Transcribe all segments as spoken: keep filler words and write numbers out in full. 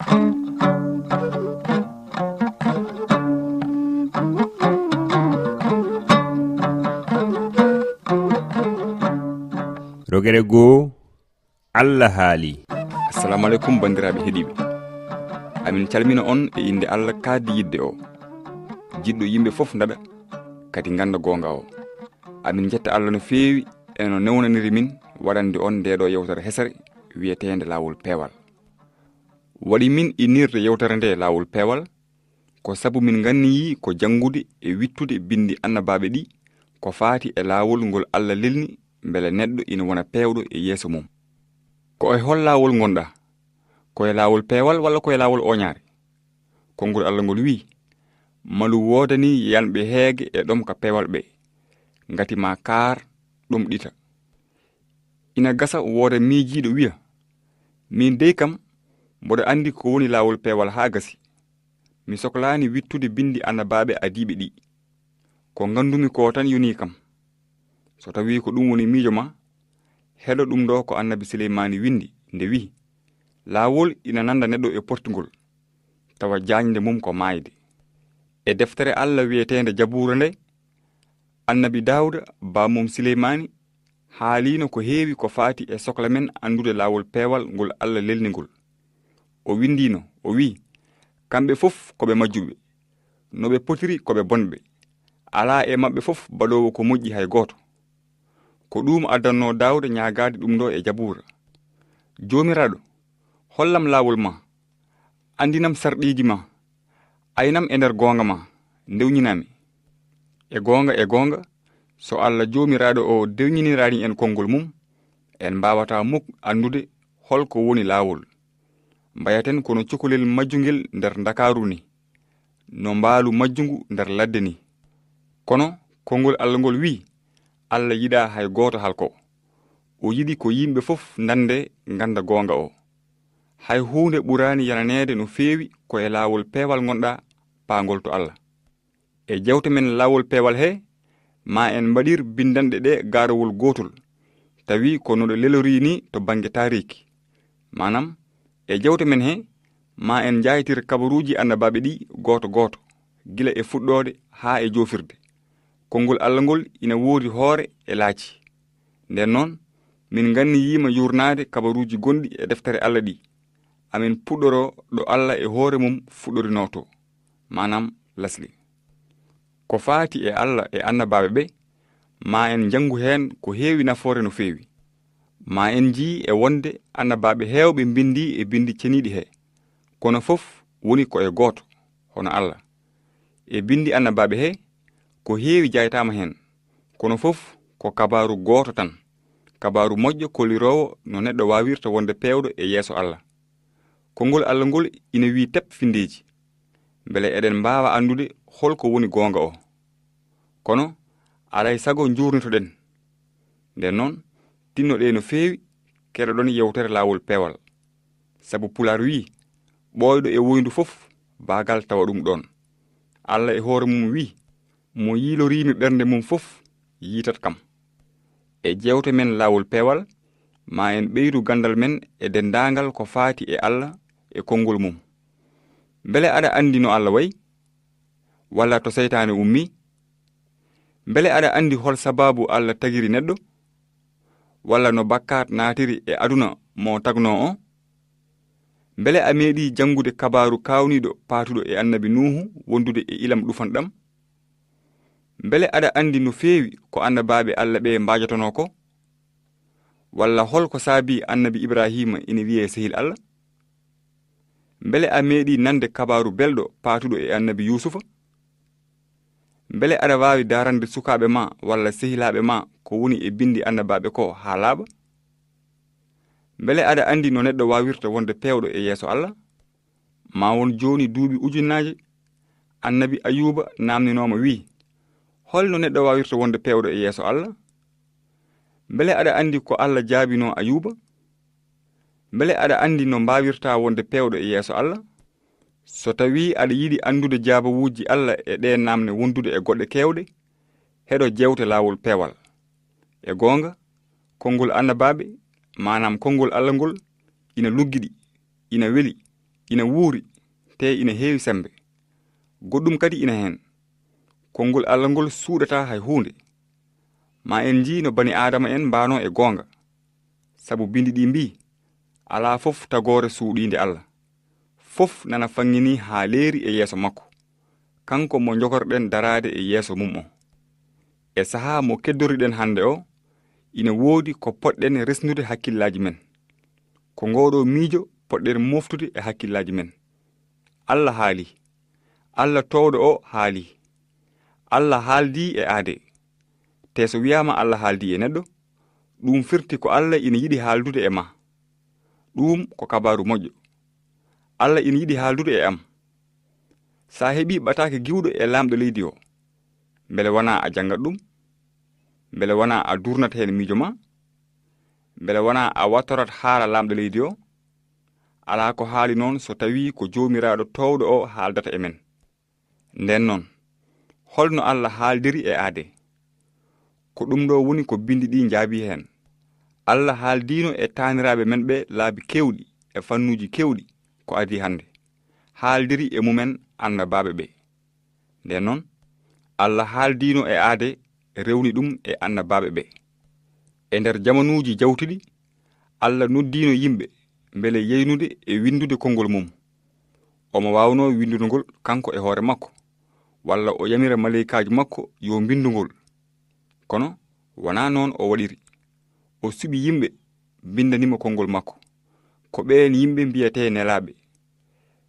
Rogere goo, Allah haali. Assalamu aleykum, banndiraaɓe heɗiiɓe. Amin calmina on e innde Allah kaaddi yiɗde o, jiɗɗo yimɓe fof ndaɗa, kadi ngannda goonga o. Amin njetta Allah no feewi e no newnaniri min waɗande on ndeeɗo yewtere hesere wiyeteende Laawol Peewal. Waɗi min innirde yewtere nde Laawol Peewal, ko sabu min nganniyii ko janngude e wiɗtude binndi annabaaɓe ɗi ko faati e laawol ngol Allah lelni mbele neɗɗo ina wona peewɗo e yeeso mum. Ko e hol laawol ngonɗaa? Ko e laawol peewal walla ko e laawol ooñaare? Konngol Allah ngol wiyi, malu woodanii yanɓe heege e ɗomka peewal ɓe, ngati ma kaar ɗomɗita. Ina gasa wooda miijiiɗo wiya, miin dey kam, mboɗo anndi ko woni laawol peewal haa gasi. Mi soklaani wiɗtude binndi annabaaɓe adiiɓe ɗi. Ko nganndumi ko tan yonii kam. So tawii ko ɗum woni miijo ma, heɗo ɗum ɗo ko annabi Sileymaani winndi nde wiyi, laawol ina nannda neɗɗo e portugol, tawa jaañde mum ko maayde. E deftere Allah wiyeteende Jabuura nde, annabi Daawda, bammum Sileymaani, haaliino ko heewi ko faati e sokla men anndude laawol peewal ngol Allah lelni ngol. O winndiino, o wiyi, kamɓe fof ko ɓe majjuɓe. No ɓe potiri ko ɓe bonɓe. Alaa e maɓɓe fof baɗoowo ko moƴƴi hay gooto. Ko ɗuum addannoo Daawda ñaagaade ɗum ɗo e Jabuura. Joomiraaɗo, hollam laawol ma, anndinam sarɗiiji ma, aynam e nder goonga ma, ndewñinaa mi. E goonga, e goonga, so Allah Joomiraaɗo o dewñiniraani en konngol mum, en mbaawataa muk anndude hol ko woni laawol. Mbayaten kono cukalel majjungel nder Ndakaaru ni, no mbaalu majjungu nder ladde ni. Kono konngol Allah ngol wiyi, Allah yiɗaa hay gooto halko. O yiɗi ko yimɓe fof nande ngannda goonga o. Hay huunde ɓuraani yananeede no feewi ko e laawol peewal ngonɗaa paangol to Allah. E jewte men laawol peewal he, ma en mbaɗir binndanɗe ɗe gaarawol gootol, tawi ko no ɗe lelorii ni to bannge taariiki. Maanam, e jewte men he, ma en njaaytir kabaruuji annabaaɓe ɗi gooto gooto, gila e fuɗɗoode haa e joofirde. Konngol Allah ngol ina woodi hoore e laaci. Nden noon, min nganniyiima yuurnaade kabaruuji gonɗi e deftere Allah ɗi. Amin puɗɗoroo ɗo Allah e hoore mum fuɗɗorinoo to, maanam lasli. Ko faati e Allah e annabaaɓe ɓe, ma en njanngu heen ko heewi nafoore no feewi. Ma en njii e wonde annabaaɓe heewɓe mbinndii e binndi ceniiɗi he, kono fof woni ko e gooto, hono Allah. E binndi annabaaɓe he, ko heewi jaytaama heen, kono fof ko kabaaru gooto tan, kabaaru moƴƴo kolliroowo no neɗɗo waawirta wonde peewɗo e yeeso Allah. Konngol Allah ngol ina wiyi tep finndeeji, mbele eɗen mbaawa anndude hol ko woni goonga o. Kono, alaa e sago njuurnito-ɗen. Nden noon, tinno-ɗee no feewi, keɗoɗon yewtere Laawol Peewal. Sabu Pulaar wiyi, ɓooyɗo e woyndu fof, baagal tawa ɗum ɗoon. Allah e hoore mum wiyi, mo yiilorii mi ɓernde mum fof, yiitat kam. E jewte men Laawol Peewal, ma en ɓeydu ganndal men e denndaangal ko faati e Allah e konngol mum. Mbele aɗa anndi no Allah wayi? Walla to seytaane ummii? Mbele aɗa anndi hol sabaabu Allah tagiri neɗɗo? Walla no bakkaat naatiri e aduna mo tagnoo o? Mbele a meeɗii janngude kabaaru kaawniiɗo paatuɗo e annabi Nuuhu wondude e ilam ɗufanɗam? Mbele aɗa anndi no feewi ko annabaaɓe Allah ɓe mbaajotonoo ko? Walla hol ko saabii annabi Ibraahiima ina wiyee sehil Allah? Mbele a meeɗii nande kabaaru belɗo paatuɗo e annabi Yuusufa? Mbele aɗa waawi daarande sukaaɓe ma walla sehilaaɓe ma ko woni e binndi annabaaɓe ko haa laaɓa? Mbele aɗa anndi no neɗɗo waawirta wonde peewɗo e yeeso Allah? Ma won jooni duuɓi ujunnaaje, annabi Ayuuba naamninooma wiyi, hol no neɗɗo waawirta wonde peewɗo e yeeso Allah? Mbele aɗa anndi ko Allah jaabinoo Ayuuba? Mbele aɗa anndi no mbaawirtaa wonde peewɗo e yeeso Allah? So tawii aɗa yiɗi anndude jaabawuuji Allah e ɗee naamne wondude e goɗɗe keewɗe, heɗo jeewte Laawol Peewal. E goonga, konngol annabaaɓe, maanaam konngol Allah ngol, ina luggiɗi, ina weli, ina wuuri, tee ina heewi semmbe. Goɗɗum kadi ina heen. Konngol Alla ngol suuɗataa hay huunde. Ma en njii no bani Aadama en mbaanoo e goonga. Sabu binndi ɗi mbii, "Alaa fof tagoore suuɗiinde Alla. Fof nana faŋŋinii haa leeri e yeeso makko. Kanko mo njogorɗen daraade e yeeso mum o." E sahaa mo keddoriɗen hannde o, ina woodi ko poɗɗen resnude hakkillaaji men. Ko ngooɗoo miijo poɗɗen mooftude e hakkillaaji men. Alla haali. Alla toowɗo o haali. Alla haaldi e aade. Te so wiyaama Alla haaldi e neɗɗo, ɗum firti ko Alla ina yiɗi haaldude e ma. Ɗum ko kabaaru moƴƴo. Alla ina yiɗi haaldude e am. Sa heɓi ɓataake giwɗo e laamɗo leydi o, mbele wonaa a janngat ɗum? Mbele wonaa a durnat heen miijo ma? Mbele wonaa a wattorat haala laamɗo leydi o? Alaa ko haali noon so tawii ko Joomiraaɗo toowɗo o haaldata e men. Nden noon, holno Alla haaldiri e aade? Ko ɗum ɗo woni ko binndi ɗi njaabi heen. Alla haaldiino e taaniraaɓe men ɓe laabi keewɗi e fannuuji keewɗi ko adii hannde. Haaldiri e mumen annabaaɓe ɓe. Nden noon, Alla haaldiino e aade, rewni ɗum e annabaaɓe ɓe. E nder jamanuuji jawtuɗi, Alla noddiino yimɓe mbele yeynude e winndude konngol mum. Omo waawnoo winndugol kanko e hoore makko, walla o yamira maleykaaji makko yo mbinndu ngol. Kono wonaa noon o waɗiri. O suɓi yimɓe, mbinndani mo konngol makko. Ko ɓeen yimɓe mbiyetee nelaaɓe.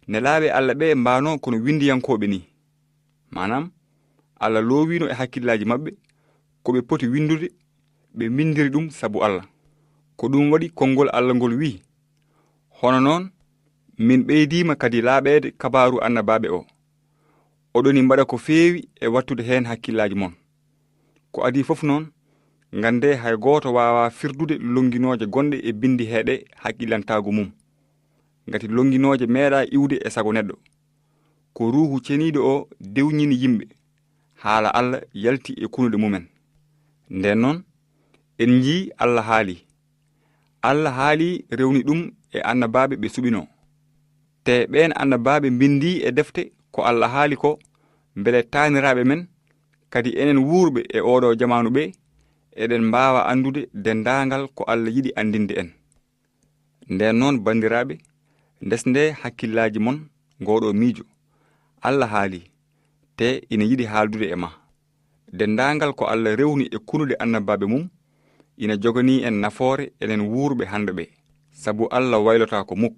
Nelaaɓe Alla ɓe mbaanoo kono winndiyankooɓe nii. Maanaam, Alla loowiino e hakkillaaji maɓɓe ko ɓe poti winndude, ɓe mbinndiri ɗum sabu Alla. Ko ɗum waɗi konngol Alla ngol wi'i, "Hono noon, min ɓeydiima kadi laaɓeede kabaaru annabaaɓe o. Oɗoni mbaɗa ko feewi e wattude heen hakkillaaji mon." Ko adii fof noon, nganndee hay gooto waawaa firdude lonnginooje gonɗe e binndi he ɗe hakkillantaagu mum. Ngati lonnginooje meeɗaa iwde e sago neɗɗo. Ko Ruuhu Ceniiɗo o dewñini yimɓe, haala Alla yalti e kunuɗe mumen. Nden noon, en njii Alla haali. Alla haali rewni ɗum e annabaaɓe ɓe suɓinoo. Te ɓeen annabaaɓe mbinndii e defte ko Alla haali ko, mbele taaniraaɓe men, kadi enen wuurɓe e ooɗo jamaanu ɓe, eɗen mbaawa anndude denndaangal ko Alla yiɗi anndinde en. Nden noon, banndiraaɓe, ndesndee hakkillaaji mon ngooɗoo miijo. Alla haali, te ina yiɗi haaldude e ma. Denndaangal ko Alla rewni e kunuɗe annabaaɓe mum, ina joganii en nafoore enen wuurɓe hannde ɓe, sabu Alla waylotaako muk.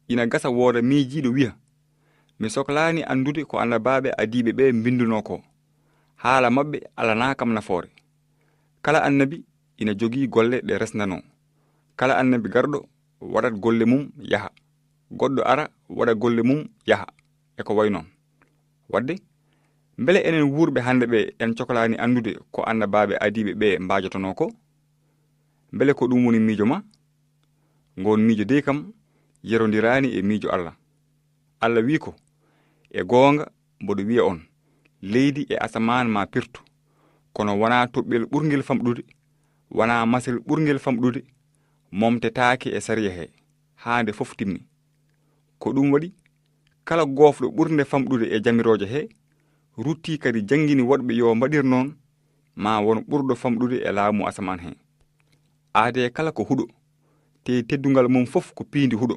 Ina gasa wooda miijiiɗo wiya, "Mi soklaani anndude ko annabaaɓe adiiɓe ɓe mbinndunoo ko. Haala maɓɓe alanaa kam nafoore." Kala annabi ina jogii golle ɗe resnanoo. Kala annabi garɗo waɗat golle mum yaha. Goɗɗo ara waɗa golle mum yaha. E ko wayi noon. Waɗde, mbele enen wuurɓe hannde ɓe en coklaani anndude ko annabaaɓe adiiɓe ɓe mbaajotonoo ko? Mbele ko ɗum woni miijo ma? Ngoon miijo dey kam yerondiraani e miijo Alla. Alla wi'i ko, "E goonga, mboɗo wi'a on, leydi e asamaan ma pirtu, kono wonaa toɓɓel ɓurngel famɗude, wonaa masel ɓurngel famɗude, momtetaake e sariya he, haa nde fof timmi." Ko ɗum waɗi, kala goofɗo ɓurnde famɗude e jamirooje he, ruttii kadi janngini woɗɓe yo mbaɗir noon, ma won ɓurɗo famɗude e laamu asamaan he. Aadee kala ko huɗo, te teddungal mum fof ko piindi huɗo.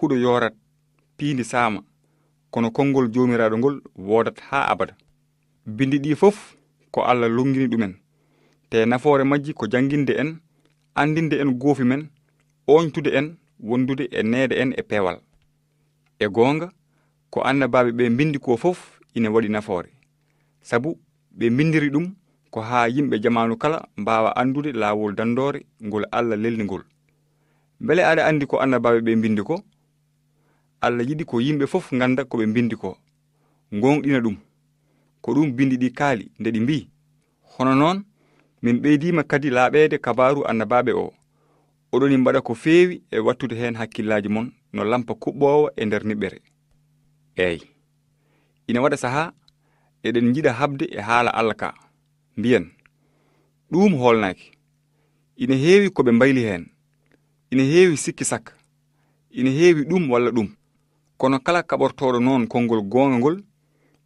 Huɗo yoorat, piindi saama, kono konngol Joomiraaɗo ngol woodat haa abada. Binndi ɗi fof ko Alla lonngini ɗumen, te nafoore majji ko jannginde en, anndinde en goofi men, ooñtude en, wondude e neede en e peewal. E goonga, ko annabaaɓe ɓe mbinndi ko fof ina waɗi nafoore, sabu ɓe mbinndiri ɗum ko haa yimɓe jamaanu kala mbaawa anndude laawol danndoore ngol Alla lelni ngol. Mbele aɗa anndi ko annabaaɓe ɓe mbinndi ko? Alla yiɗi ko yimɓe fof ngannda ko ɓe mbinndi ko, ngooŋɗina ɗum. Ko ɗum binndi ɗi kaali nde ɗi mbii, "Hono noon, min ɓeydiima kadi laaɓeede kabaaru annabaaɓe o. Oɗoni mbaɗa ko feewi e wattude heen hakkillaaji mon no lampa kuɓɓoowa e nder niɓɓere." Eey, ina waɗa sahaa eɗen njiɗa haɓde e haala Alla ka, mbiyen, "Ɗuum hoolnaaki." Ina heewi ko ɓe mbayli heen. Ina heewi sikki sakka. Ina heewi ɗum walla ɗum. Kono kala kaɓortooɗo noon konngol goonga ngol,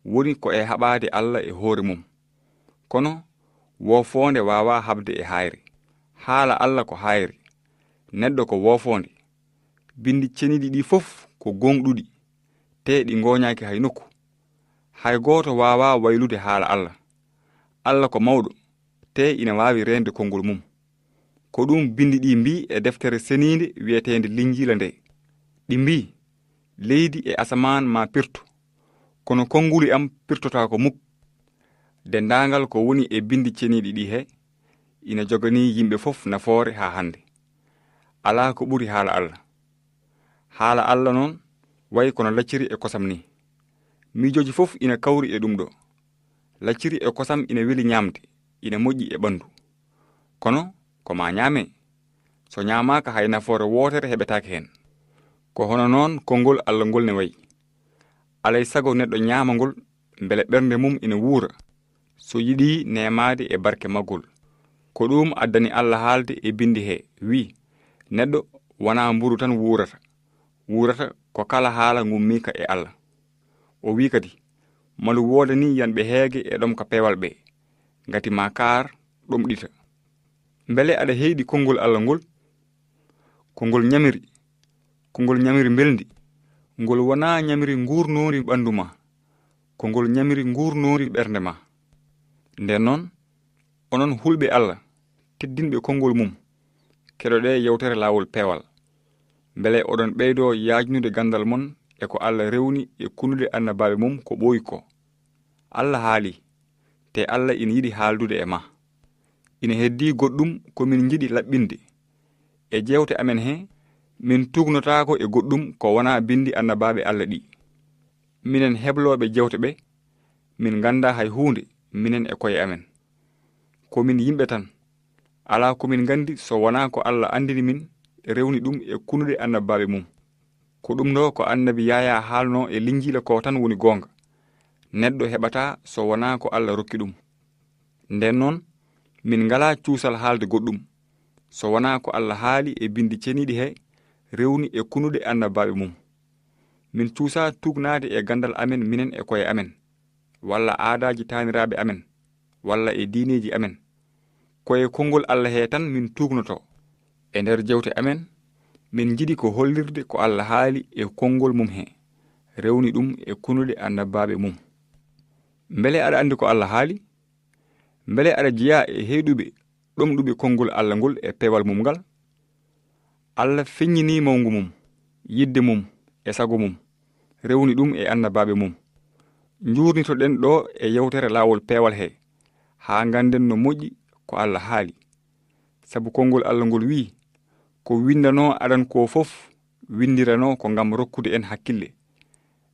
woni ko e haɓaade Alla e hoore mum. Kono woofoonde waawaa haɓde e haayre. Haala Alla ko haayre, neɗɗo ko woofoonde. Binndi ceniiɗi ɗi fof ko gooŋɗuɗi, tee ɗi ngooñaaki hay nokku. Hay gooto waawaa waylude haala Alla. Alla ko mawɗo, tee ina waawi reende konngol mum. Ko ɗum binndi ɗi mbii e deftere seniinde wiyeteende Linjiila nde. Ɗi mbii, "Leydi e asamaan maa pirtu, kono konnguli am pirtotaako muk." Denndaangal ko woni e binndi ceniiɗi ɗi he, ina joganii yimɓe fof nafoore haa hannde. Alaa ko ɓuri haala Alla. Haala Alla noon, wayi kono lacciri e kosam ni. Miijooji fof ina kawri e ɗum ɗo. Lacciri e kosam ina weli ñaamde, ina moƴƴi e ɓanndu. Kono ko maa ñaamee. So ñaamaaka, hay nafoore wootere heɓetaake heen. Ko hono noon konngol Alla ngol ne wayi. Alay sago neɗɗo ñaama ngol, mbele ɓernde mum ina wuura, so yiɗi neemaade e barke maggol. Ko ɗum addani Alla haalde e binndi he, wii, "Neɗɗo wonaa mburu tan wuurata. Wuurata ko kala haala ngummiika e Alla." O wii kadi, "Malu woodanii yanɓe heege e ɗomka peewal ɓe, ngati maa kaar ɗomɗita." Mbele aɗa heyɗi konngol Alla ngol? Ko ngol ñamiri, ko ngol ñamiri mbelndi. Ngol wonaa ñamiri nguurnoori ɓanndu ma, ko ngol ñamiri nguurnoori ɓernde ma. Nden noon, onon hulɓe Alla, teddinɓe konngol mum, keɗoɗee yewtere Laawol Peewal. Mbele oɗon ɓeydoo yaajnude ganndal mon e ko Alla rewni e kunnuɗe annabaaɓe mum ko ɓooyi ko. Alla haali, te Alla ina yiɗi haaldude e ma. Ina heddii goɗɗum ko min njiɗi laɓɓinde. E jeewte amen he, min tuugnotaako e goɗɗum ko wonaa binndi annabaaɓe Alla ɗi. Minen heblooɓe jeewte ɓe, min nganndaa hay huunde, minen e koye amen. Ko min yimɓe tan. Alaa ko min nganndi so wonaa ko Alla anndini min, rewni ɗum e kunnuɗe annabaaɓe mum. Ko ɗum ɗo ko annabi Yaayaa haalnoo e Linjiila ko tan woni goonga. Neɗɗo heɓataa so wonaa ko Alla rokki ɗum. Nden noon, min ngalaa cuusal haalde goɗɗum, so wonaa ko Alla haali e binndi ceniiɗi he, rewni e kunnuɗe annabaaɓe mum. Min cuusaa tuugnaade e ganndal amen minen e koye amen, walla aadaaji taaniraaɓe amen, walla e diineeji amen. Ko e konngol Alla he tan min tuugnotoo. E nder jeewte amen, min njiɗi ko hollirde ko Alla haali e konngol mum he, rewni ɗum e kunnuɗe annabaaɓe mum. Mbele aɗa anndi ko Alla haali? Mbele aɗa jeyaa e heyɗuɓe, ɗomɗuɓe konngol Alla ngol e peewal mum ngal? Alla feññinii mawngu mum, yiɗde mum e sago mum, rewni ɗum e annabaaɓe mum. Njuurnitoɗen ɗo e yewtere Laawol Peewal he, haa ngannden no moƴƴi ko Alla haali. Sabu konngol Alla ngol wiyi, "Ko winndanoo aran ko fof, winndiranoo ko ngam rokkude en hakkille,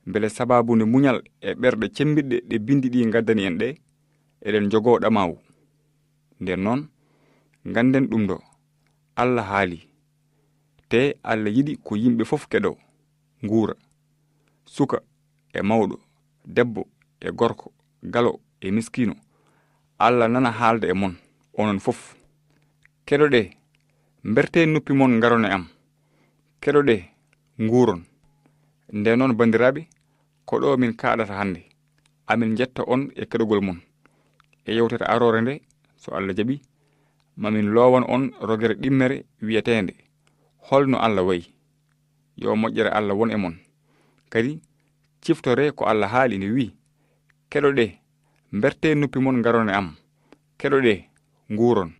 mbele sabaabu nde muñal e ɓerɗe cemmbiɗɗe ɗe binndi ɗi ngaddani en ɗe, eɗen njogoo ɗamaawu." Nden noon, ngannden ɗum ɗo, Alla haali, te Alla yiɗi ko yimɓe fof keɗoo, nguura. Suka e mawɗo, debbo e gorko, galo e miskiino, Alla nana haalda e mon, onon fof. Keɗoɗee, mbertee noppi mon ngaron e am. Keɗoɗee, nguuron. Nden noon, banndiraaɓe, ko ɗo min kaaɗata hannde. Amin njetta on e keɗogol mon. E yewtere aroore nde, so Alla jaɓi, mamin loowan on rogere ɗimmere wiyeteende, "Holno Alla wayi?" Yo moƴƴere Alla won e mon. Kadi, ciftoree ko Alla haali nde wiyi, "Keɗoɗee, mbertee noppi mon ngaron e am. Keɗoɗee, nguuron."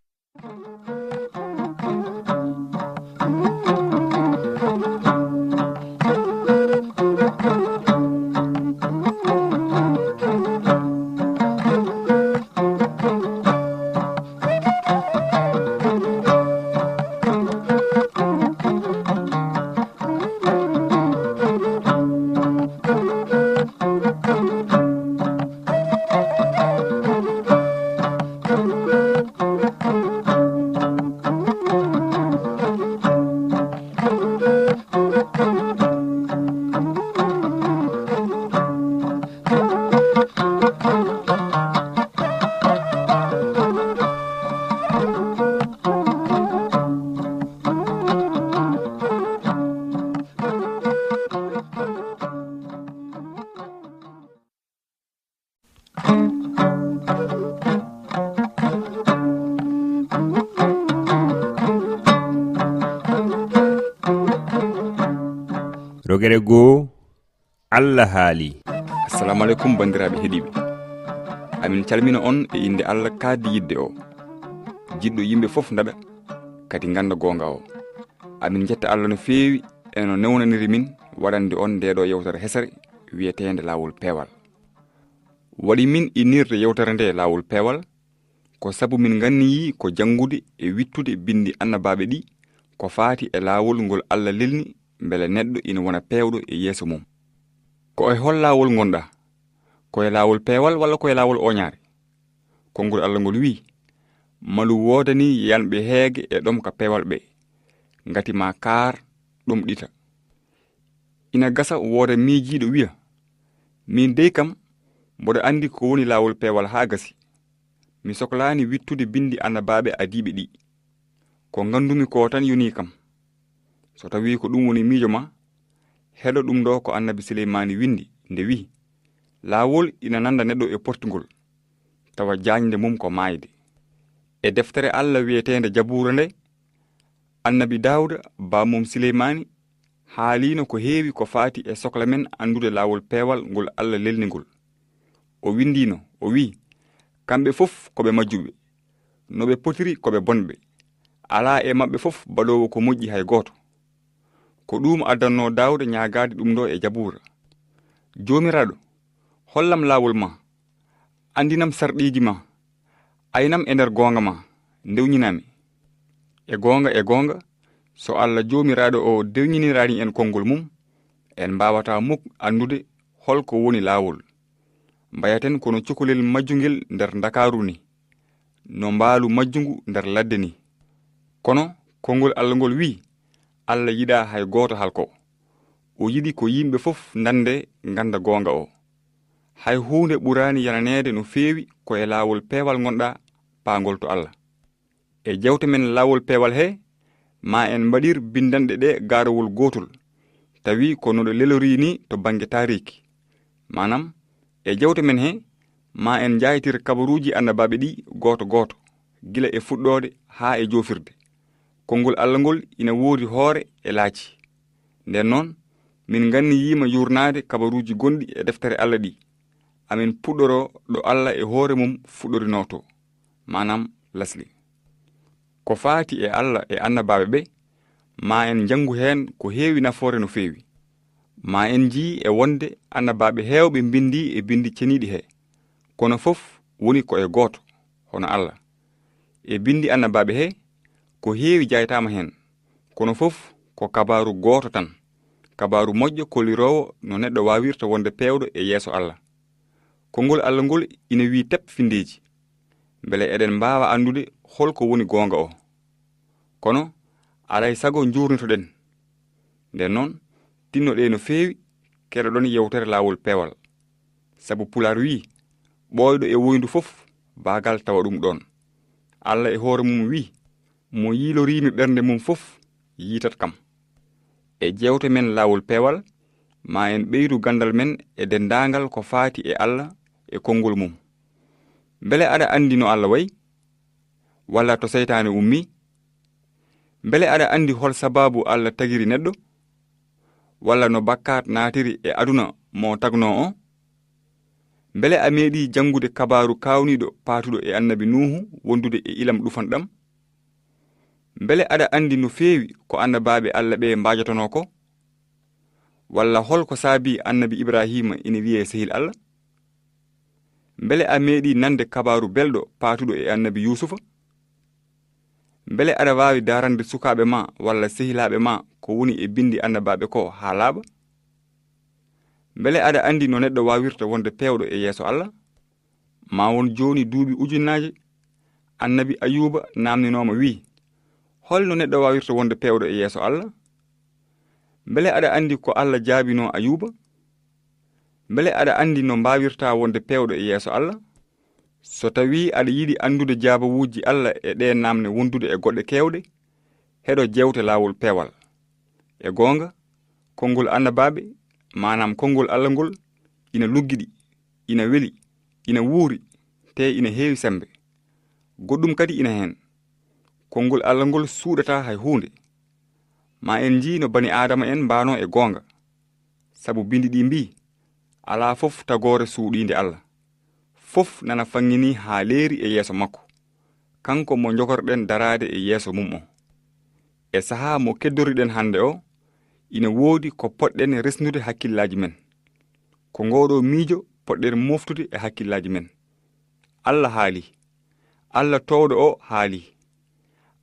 Gere goo, Allah haali. Assalamu aleykum, banndiraaɓe heɗiiɓe. Amin calmina on e innde Allah kaaddi yiɗde o, jiɗɗo yimɓe fof ndaɗa, kadi ngannda goonga o. Amin njetta Allah no feewi e no newnaniri min waɗande on ndeeɗo yewtere hesere wiyeteende Laawol Peewal. Waɗi min innirde yewtere nde Laawol Peewal, ko sabu min nganniyii ko janngude e wiɗtude binndi annabaaɓe ɗi ko faati e laawol ngol Allah lelni mbele neɗɗo ina wona peewɗo e yeeso mum. Ko e hol laawol ngonɗaa? Ko e laawol peewal walla ko e laawol ooñaare? Konngol Allah ngol wiyi, malu woodanii yanɓe heege e ɗomka peewal ɓe, ngati ma kaar ɗomɗita. Ina gasa wooda miijiiɗo wiya, miin dey kam, mboɗo anndi ko woni laawol peewal haa gasi. Mi soklaani wiɗtude binndi annabaaɓe adiiɓe ɗi. Ko nganndumi ko tan yonii kam. So tawii ko ɗum woni miijo ma, heɗo ɗum ɗo ko annabi Sileymaani winndi nde wiyi, laawol ina nannda neɗɗo e portingol, tawa jaañde mum ko maayde. E deftere Allah wiyeteende Jabuura nde, annabi Daawda, bammum Sileymaani, haaliino ko heewi ko faati e sokla men anndude laawol peewal ngol Allah lelni ngol. O winndiino, o wiyi, kamɓe fof ko ɓe majjuɓe. No ɓe potiri ko ɓe bonɓe. Alaa e maɓɓe fof baɗoowo ko moƴƴi hay gooto. Ko ɗuum addannoo Daawda ñaagaade ɗum ɗo e Jabuura. Joomiraaɗo, hollam laawol ma, anndinam sarɗiiji ma, aynam e nder goonga ma, ndewñinaa mi. E goonga, e goonga, so Allah Joomiraaɗo o dewñiniraani en konngol mum, en mbaawataa muk anndude hol ko woni laawol. Mbayaten kono cukalel majjungel nder Ndakaaru ni, no mbaalu majjungu nder ladde ni. Kono konngol Allah ngol wiyi, Allah yiɗaa hay gooto halko. O yiɗi ko yimɓe fof nande ngannda goonga o. Hay huunde ɓuraani yananeede no feewi ko e laawol peewal ngonɗaa paangol to Allah. E jewte men laawol peewal he, ma en mbaɗir binndanɗe ɗe gaarawol gootol, tawi ko no ɗe lelorii ni to bannge taariiki. Maanam, e jewte men he, ma en njaaytir kabaruuji annabaaɓe ɗi gooto gooto, gila e fuɗɗoode haa e joofirde. Konngol Allah ngol ina woodi hoore e laaci. Nden noon, min nganniyiima yuurnaade kabaruuji gonɗi e deftere Allah ɗi. Amin puɗɗoroo ɗo Allah e hoore mum fuɗɗorinoo to, maanam lasli. Ko faati e Allah e annabaaɓe ɓe, ma en njanngu heen ko heewi nafoore no feewi. Ma en njii e wonde annabaaɓe heewɓe mbinndii e binndi ceniiɗi he, kono fof woni ko e gooto, hono Allah. E binndi annabaaɓe he, ko heewi jaytaama heen, kono fof ko kabaaru gooto tan, kabaaru moƴƴo kolliroowo no neɗɗo waawirta wonde peewɗo e yeeso Allah. Konngol Allah ngol ina wiyi tep finndeeji, mbele eɗen mbaawa anndude hol ko woni goonga o. Kono, alaa e sago njuurnitoɗen. Nden noon, tinnoɗee no feewi, keɗoɗon yewtere Laawol Peewal. Sabu Pulaar wiyi, ɓooyɗo e woyndu fof, baagal tawa ɗum ɗoon. Allah e hoore mum wiyi, mo yiiloriimi ɓernde mum fof, yiitat kam. E jewte men Laawol Peewal, ma en ɓeydu ganndal men e denndaangal ko faati e Allah e konngol mum. Mbele aɗa anndi no Allah wayi? Walla to seytaane ummii? Mbele aɗa anndi hol sabaabu Allah tagiri neɗɗo? Walla no bakkaat naatiri e aduna mo tagnoo o? Mbele a meeɗii janngude kabaaru kaawniiɗo paatuɗo e annabi Nuuhu wondude e ilam ɗufanɗam? Mbele aɗa anndi no feewi ko annabaaɓe Allah ɓe mbaajotonoo ko? Walla hol ko saabii annabi Ibraahiima ina wiyee sehil Allah? Mbele a meeɗii nande kabaaru belɗo paatuɗo e annabi Yuusufa? Mbele aɗa waawi daarande sukaaɓe ma walla sehilaaɓe ma ko woni e binndi annabaaɓe ko haa laaɓa? Mbele aɗa anndi no neɗɗo waawirta wonde peewɗo e yeeso Allah? Ma won jooni duuɓi ujunnaaje, annabi Ayuuba naamninooma wiyi, hol no neɗɗo waawirta wonde peewɗo e yeeso Allah? Mbele aɗa anndi ko Allah jaabinoo Ayuuba? Mbele aɗa anndi no mbaawirtaa wonde peewɗo e yeeso Allah? So tawii aɗa yiɗi anndude jaabawuuji Allah e ɗee naamne wondude e goɗɗe keewɗe, heɗo jewte Laawol Peewal. E goonga, konngol annabaaɓe, maanaam konngol Allah ngol, ina luggiɗi, ina weli, ina wuuri, tee ina heewi semmbe. Goɗɗum kadi ina heen. Konngol Allah ngol suuɗataa hay huunde. Ma en njii no bani Aadama en mbaanoo e goonga. Sabu Binndi ɗi mbii, "Alaa fof tagoore suuɗiinde Alla. Fof nana faŋŋinii haa leeri e yeeso makko, kanko mo njogorɗen daraade e yeeso mum o." E sahaa mo keddoriɗen hannde o, ina woodi ko poɗɗen resnude hakkillaaji men. Ko ngooɗoo miijo poɗɗen mooftude e hakkillaaji men. Alla haali. Alla toowɗo o haali.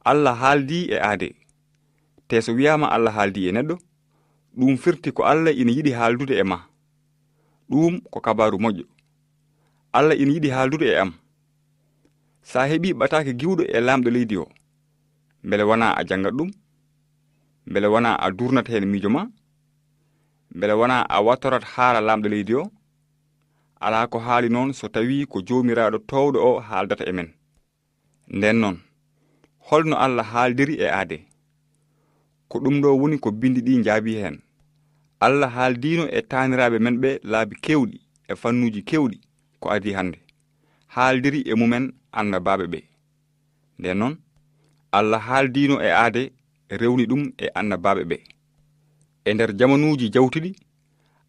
Alla haaldi e aade. Te so wiyaama Alla haaldi e neɗɗo, ɗum firti ko Alla ina yiɗi haaldude e ma. Ɗum ko kabaaru moƴƴo. Alla ina yiɗi haaldude e am. Sa heɓi ɓataake giwɗo e laamɗo leydi o, mbele wonaa a janngat ɗum? Mbele wonaa a durnat heen miijo ma? Mbele wonaa a wattorat haala laamɗo leydi o? Alaa ko haali noon so tawii ko Joomiraaɗo toowɗo o haaldata e men. Ndeen noon, holno Alla haaldiri e aade? Ko ɗum ɗo woni ko Binndi ɗi njaabi heen. Alla haaldiino e taaniraaɓe men ɓe laabi keewɗi e fannuuji keewɗi ko adii hannde. Haaldiri e mumen annabaaɓe ɓe. Ndeen noon, Alla haaldiino e aade, rewni ɗum e annabaaɓe ɓe. E nder jamanuuji jawtuɗi,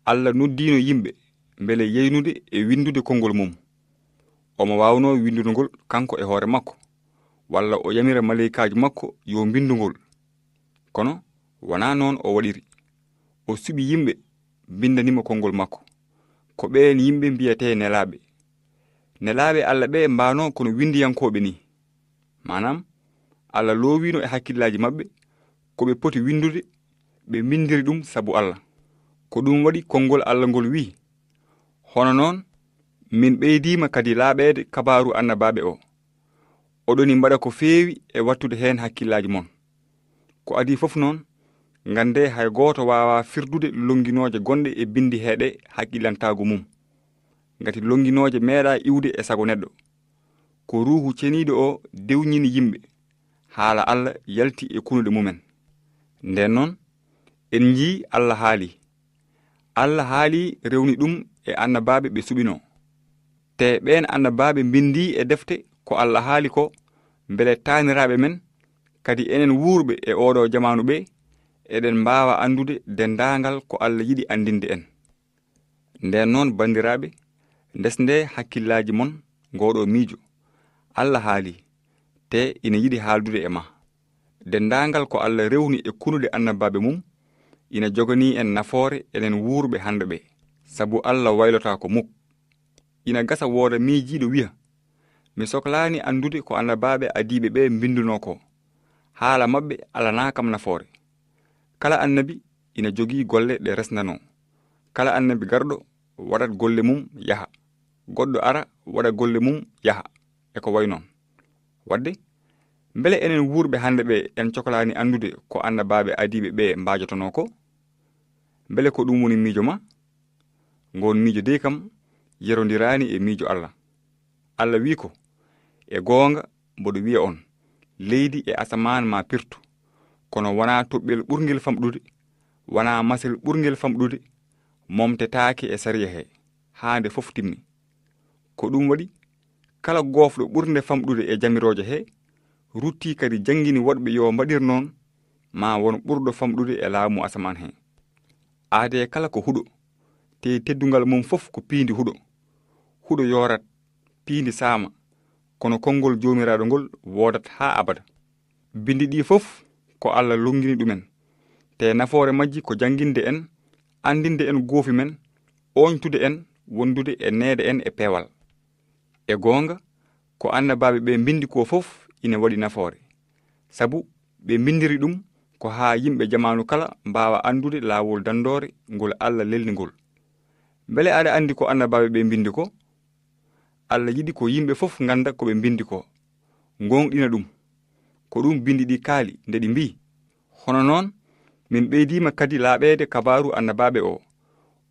Alla noddiino yimɓe mbele yeynude e winndude konngol mum. Omo waawnoo winndude ngol kanko e hoore makko, walla o yamira maleykaaji makko yo mbinndu ngol. Kono wonaa noon o waɗiri. O suɓi yimɓe, mbinndani mo konngol makko. Ko ɓeen yimɓe mbiyetee nelaaɓe. Nelaaɓe Alla ɓe mbaanoo kono winndiyankooɓe nii. Maanaam, Alla loowiino e hakkillaaji maɓɓe ko ɓe poti winndude, ɓe mbinndiri ɗum sabu Alla. Ko ɗum waɗi konngol Alla ngol wiyi, "Hono noon, min ɓeydiima kadi laaɓeede kabaaru annabaaɓe o. Oɗoni mbaɗa ko feewi e wattude heen hakkillaaji mon." Ko adii fof noon, nganndee hay gooto waawaa firdude lonnginooje gonɗe e Binndi he ɗe hakkillantaagu mum. Ngati lonnginooje meeɗaa iwde e sago neɗɗo. Ko Ruuhu Ceniiɗo o dewñini yimɓe, haala Alla yalti e kunuɗe mumen. Ndeen noon, en njii Alla haali. Alla haali rewni ɗum e annabaaɓe ɓe suɓinoo. Te ɓeen annabaaɓe mbinndii e defte ko Alla haali ko, mbele taaniraaɓe men, kadi enen wuurɓe e ooɗo jamaanu ɓe, eɗen mbaawa anndude denndaangal ko Alla yiɗi anndinde en. Ndeen noon, banndiraaɓe, ndesndee hakkillaaji mon ngooɗoo miijo. Alla haali, te ina yiɗi haaldude e ma. Denndaangal ko Alla rewni e kunuɗe annabaaɓe mum, ina joganii en nafoore enen wuurɓe hannde ɓe, sabu Alla waylotaako muk. Ina gasa wooda miijiiɗo wiya, "Mi soklaani anndude ko annabaaɓe adiiɓe ɓe mbinndunoo ko. Haala maɓɓe alanaa kam nafoore." Kala annabi ina jogii golle ɗe resndanoo. Kala annabi garɗo waɗat golle mum yaha. Goɗɗo ara waɗa golle mum yaha. E ko wayi noon. Waɗde, mbele enen wuurɓe hannde ɓe en coklaani anndude ko annabaaɓe adiiɓe ɓe mbaajotonoo ko? Mbele ko ɗum woni miijo ma? Ngoon miijo dey kam yerondiraani e miijo Alla. Alla wiyi ko, "E goonga, mboɗo wiya on, leydi e asamaan ma pirtu, kono wonaa toɓɓel ɓurngel famɗude, wonaa masel ɓurngel famɗude, momtetaake e sariya he, haa nde fof timmi." Ko ɗum waɗi, kala goofɗo ɓurnde famɗude e jamirooje he, ruttii kadi janngini woɗɓe yo mbaɗir noon, ma won ɓurɗo famɗude e laamu asamaan he. Aadee kala ko huɗo, te teddungal mum fof ko piindi huɗo. Huɗo yoorat, piindi saama, kono konngol Joomiraaɗo ngol woodat haa abada. Binndi ɗi fof ko Alla lonngini ɗumen, te nafoore majji ko jannginde en, anndinde en goofi men, ooñtude en, wondude e neede en e peewal. E goonga, ko annabaaɓe ɓe mbinndi ko fof ina waɗi nafoore, sabu ɓe mbinndiri ɗum ko haa yimɓe jamaanu kala mbaawa anndude laawol danndoore ngol Alla lelni ngol. Mbele aɗa anndi ko annabaaɓe ɓe mbinndi ko? Alla yiɗi ko yimɓe fof ngannda ko ɓe mbinndi ko, ngooŋɗina ɗum. Ko ɗum binndi ɗi kaali nde ɗi mbii, "Hono noon, min ɓeydiima kadi laaɓeede kabaaru annabaaɓe o.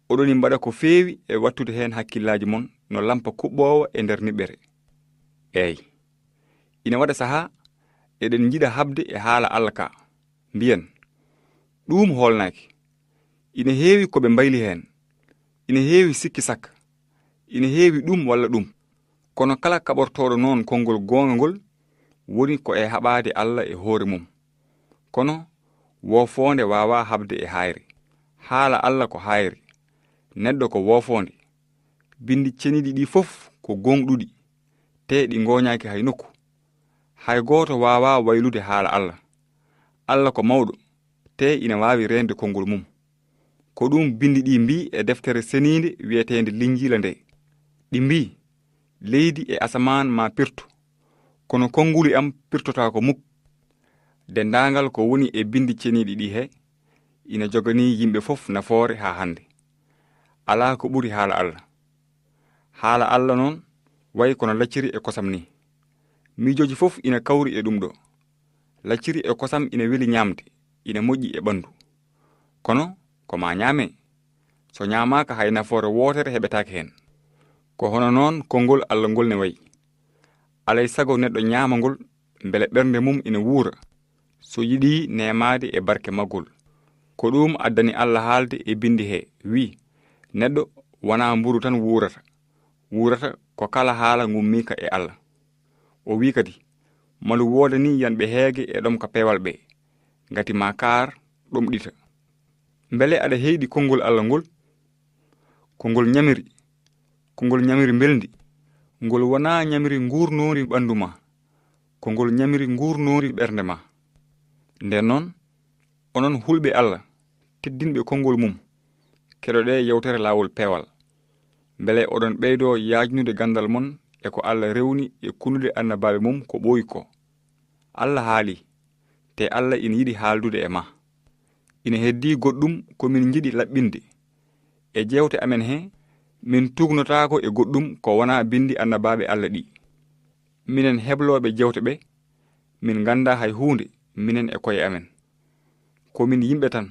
Oɗoni mbaɗa ko feewi e wattude heen hakkillaaji mon no lampa kuɓɓoowa e nder niɓɓere." Eey, ina waɗa sahaa eɗen njiɗa haɓde e haala Alla ka. Mbiyen, "Ɗuum hoolnaaki." Ina heewi ko ɓe mbayli heen. Ina heewi sikki sakka. Ina heewi ɗum walla ɗum. Kono kala kaɓortooɗo noon konngol goonga ngol, woni ko e haɓaade Alla e hoore mum. Kono woofoonde waawaa haɓde e haayre. Haala Alla ko haayre. Neɗɗo ko woofoonde. Binndi ceniiɗi ɗi fof ko gooŋɗuɗi, te ɗi ngooñaaki hay nokku. Hay gooto waawaa waylude haala Alla. Alla ko mawɗo, te ina waawi reende konngol mum. Ko ɗum binndi ɗi mbii e deftere seniinde wiyeteende Linjiila nde. Ɗi mbii, "Leydi e asamaan ma pirto, kono konnguli am pirtotaako muk." Denndaangal ko woni e binndi ceniiɗi ɗi he, ina joganii yimɓe fof nafoore haa hannde. Alaa ko ɓuri haala Alla. Haala Alla noon wayi kono lacciri e kosam ni. Miijooji fof ina kawri e ɗum ɗo. Lacciri e kosam ina weli ñaamde, ina moƴƴi e ɓanndu. Kono ko ma ñaame. So ñaamaaka hay nafoore wootere heɓetaake heen. Ko hono noon konngol Alla ngol ne wayi. Alay sago neɗɗo ñaama ngol, mbele ɓernde mum ina wuura, so yiɗi neemaade e barke maggol. Ko ɗum addani Alla haalde e binndi he, wi, "Neɗɗo wonaa mburu tan wuurata. Wuurata ko kala haala ngummiika e Alla." O wi kadi, "Malu woodanii yanɓe heege e ɗomka peewal ɓe, ngati ma kaar ɗomɗita." Mbele aɗa heyɗi konngol Alla ngol? Ko ngol ñamiri, ko ngol ñamiri mbelndi. Ngol wonaa ñamiri nguurnoori ɓanndu ma, ko ngol ñamiri nguurnoori ɓernde ma. Nden noon, onon hulɓe Alla, teddinɓe konngol mum, keɗoɗee yewtere Laawol Peewal. Mbele oɗon ɓeydoo yaajnude ganndal mon e ko Alla rewni e kunude annabaaɓe mum ko ɓooyi ko. Alla haali, te Alla ina yiɗi haaldude e ma. Ina heddii goɗɗum ko min njiɗi laɓɓinde. E jeewte amen he, min tuugnotaako e goɗɗum ko wonaa binndi annabaaɓe Alla ɗi. Minen heblooɓe jeewte ɓe, min nganndaa hay huunde, minen e koye amen. Ko min yimɓe tan.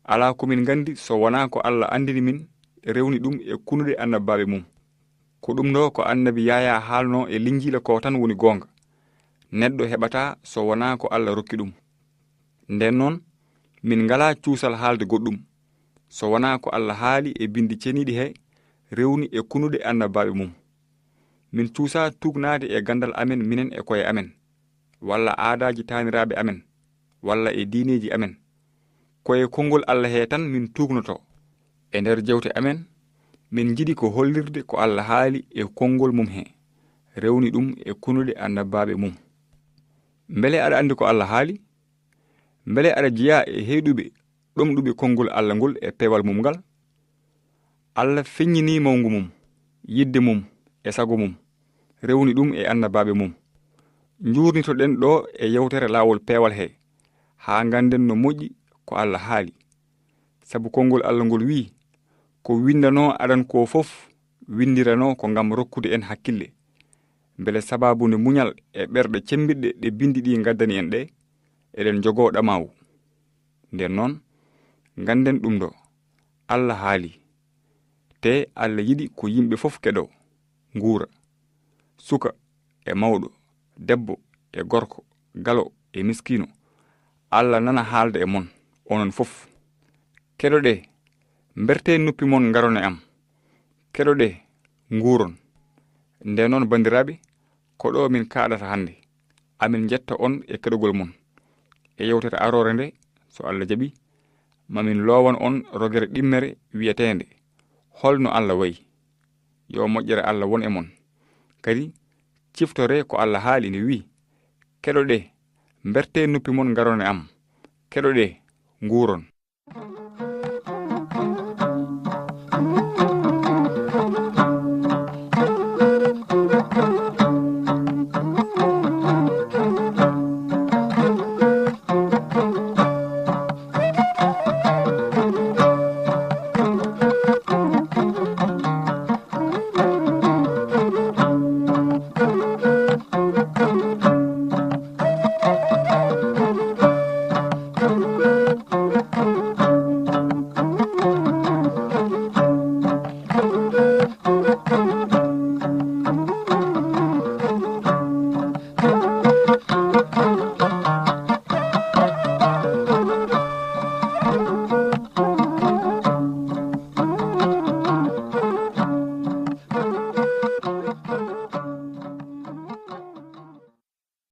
Alaa ko min nganndi so wonaa ko Alla anndini min, rewni ɗum e kunuɗe annabaaɓe mum. Ko ɗum ɗo ko annabi Yaayaa haalnoo e Linjiila ko tan woni goonga. Neɗɗo heɓataa so wonaa ko Alla rokki ɗum. Nden noon, min ngalaa cuusal haalde goɗɗum, so wonaa ko Alla haali e Binndi Ceniiɗi he, rewni e kunuɗe annabaaɓe mum. Min cuusaa tuugnaade e ganndal amen minen e koye amen, walla aadaaji taaniraaɓe amen, walla e diineeji amen. Ko e konngol Alla he tan min tuugnoto. E nder jeewte amen, min njiɗi ko hollirde ko Alla haali e konngol mum he, rewni ɗum e kunuɗe annabaaɓe mum. Mbele aɗa anndi ko Alla haali? Mbele aɗa jeyaa e heyɗuɓe ɗomɗuɓe konngol Alla ngol e peewal mum ngal? Alla feññinii mawngu mum, yiɗde mum, e sago mum, rewni ɗum e annabaaɓe mum. Njuurnitoɗen ɗo e yewtere laawol peewal he, haa ngannden no moƴƴi ko Alla haali. Sabu konngol Alla ngol wiyi, ko winndanoo aran ko fof, winndiranoo ko ngam rokkude en hakkille, mbele sabaabu nde muñal e ɓerɗe cemmbiɗɗe ɗe binndi ɗi ngaddani en ɗe, eɗen njogoo ɗamaawu. Nden noon, ngannden ɗum ɗo, Alla haali, te Alla yiɗi ko yimɓe fof keɗoo, nguura. Suka e mawɗo, debbo e gorko, galo e miskiino, Alla nana haalda e mon, onon fof. Keɗoɗee, mbertee noppi mon ngaron e am. Keɗoɗee, nguuron. Nden noon, banndiraaɓe, ko ɗo min kaaɗata hannde. Amin njetta on e keɗogol mon. E yewtere aroore nde, so Alla jaɓi, mamin loowan on rogere ɗimmere wiyeteende, "Holno Alla wayi?" Yo moƴƴere Alla won e mon. Kadi, ciftoree ko Alla haali nde wiyi, "Keɗoɗee, mbertee noppi mon ngaron e am. Keɗoɗee, nguuron."